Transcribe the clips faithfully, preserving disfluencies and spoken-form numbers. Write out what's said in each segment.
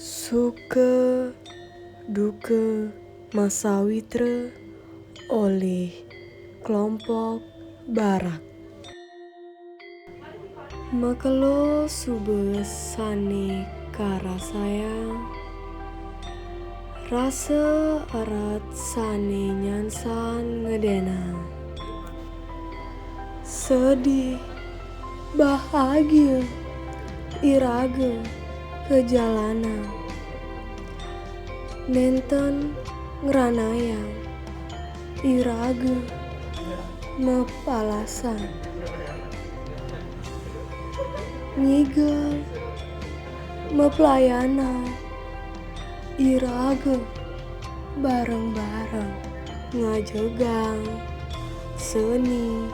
Suka duka masawitra olih kelompok barak. Makelo suba sane karasayang, rasa eret sane nyansan ngedenang. Sedih, bahagia, iraga kajalanang. Nenten ngranayang, iraga mapalasan. Ngigel, maplayanan, iraga bareng-bareng ngajegang seni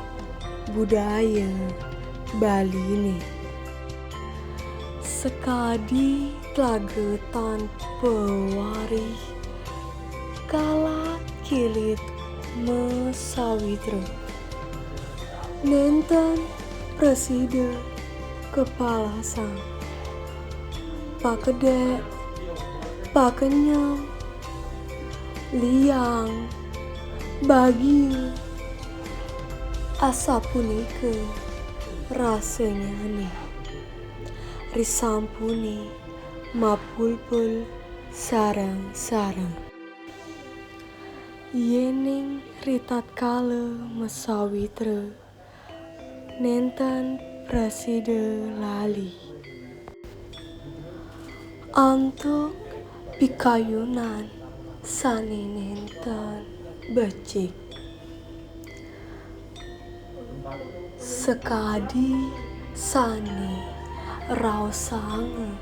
budaya Baline. Sakadi tlaga tanpa warih, kalat-kilit masawitra. Nenten prasida kapalasang. Pakedek, pakenyem, liang, bagia. Asapunika rasanyane risampune mapulpul sareng-sareng. Yening ritatkala masawitra, nenten prasida lali antuk pikayunan sane nenten becik. Sakadi sane raosanga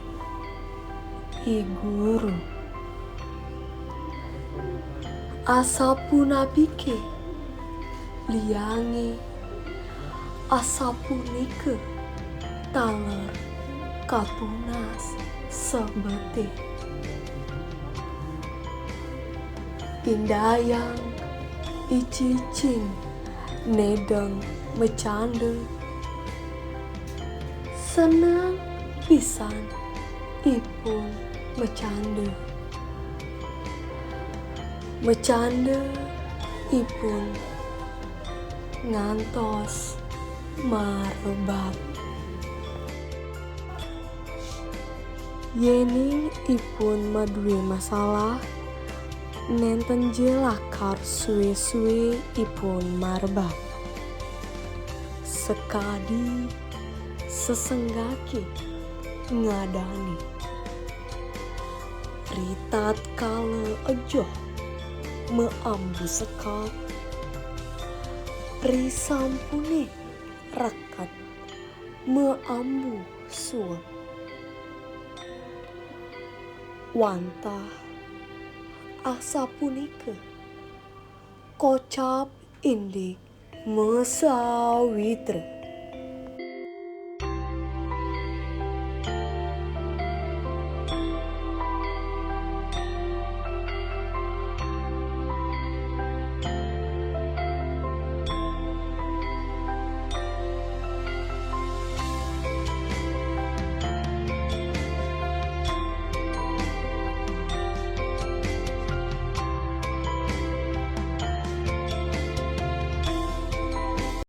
I Guru. Asapunapike liange asapunika taler katunas sebete. Indayang I Cicing nedeng macanda. Seneng pisan ipun macanda. Macanda ipun ngantos marebab. Yening ipun madue masalah, nenten ja lakar sue-sue ipun marebab. Sakadi sesenggake ngadane. Ritatkala ejoh maambu sekad, risampune reket maambu sueb. Wantah asapunika kocap indik masawitra.